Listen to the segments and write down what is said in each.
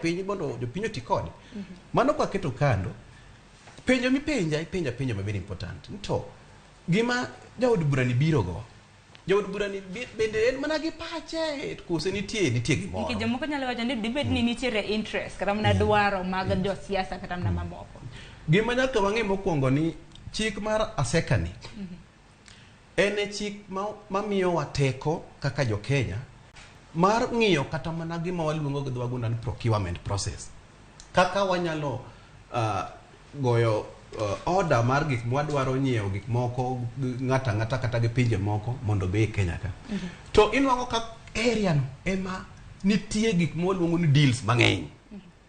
Piny mondo jopiny oti kode. Mano kwaketo kando, penjo mipenja ipenja penjo ma very important. Ni to gima jaod bura ni biro go, jaod bura ni bende en mana gi pache kose nitie gimoro? Nikech jomoko nyalo wacho ni dibed ni nitiere interest kata mana dwaro mag josiasa kata mana mamoko. Gima nyaka wang'e mokwongo ni chik mar Aseka ni en e chik mamiyowa teko kaka jo Kenya mar ng'iyo kata mana gima waluongo gi dho wagunda ni procurement process. Kaka wanyalo goyo order mar gik mwadwaro nyiewo, gik moko ng'ato ang'ata kata gi pinje moko mondo obi e Kenya ka. To inwang'o ka area no ema nitie gik mwaluongo ni deals mang'eny.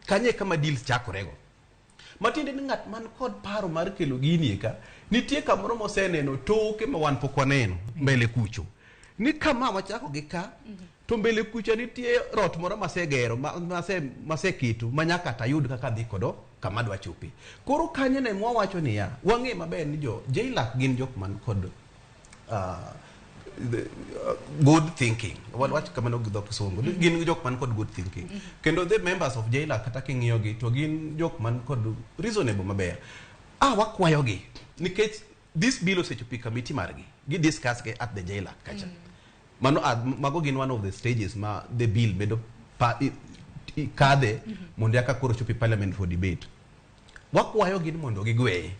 Kanyo e kama deals chakorego. Matiende ni ng'at man kod paro mar kelo gini e ka, nitie kamoro moseneno toke ma wan pok waneno mbele kucho. Ni kama wachako gi ka, to mbele kucha nitie rot moro masegero, maseketo, ma nyaka tayud kaka dhi kodo kama adwa chope. Koro kanyo ne mwawacho niya, wang'e maber ni jo JLAC gin jok man kod the good thinking. Wach kamano gi dho Kisungu. Gin jok man kod good thinking. Kendo the members of JLAC kata king'iyo gi to gin jok man kod reasonable maber. Wakwayo gi nikech this bill osechopo e committee margi. Gi discuss ge at the JLAC kacha. Mano mago gin one of the stages ma the bill bedo kadhe mondo eka koro chopi parliament for debate. Wakwayo gi ni mondo gigweye.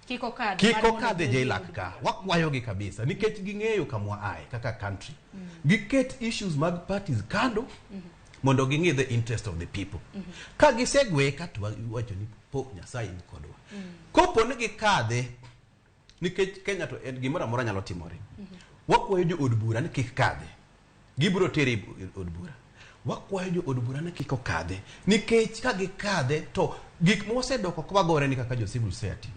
Kik okadh. Kik mar mondo okadhe okel JLAC ka. Wakwayo gi kabisa nikech ging'eyo kamwa ae kaka country. Giket issues mag parties kando mondo ging'i the interest of the people. Ka gisegweye ka to wacho ni po Nyasaye ni kodwa. Kopo ni gikadhe nikech Kenya to en gimoro amora nyalo timore. Wakwayo jo od bura ni kik kadhe. Gibiro tere e od bura. Wakwayo jo od bura ni kik okadhe nikech ka gikadhe to gik mosedoko ka wagore ni kaka jo civil society.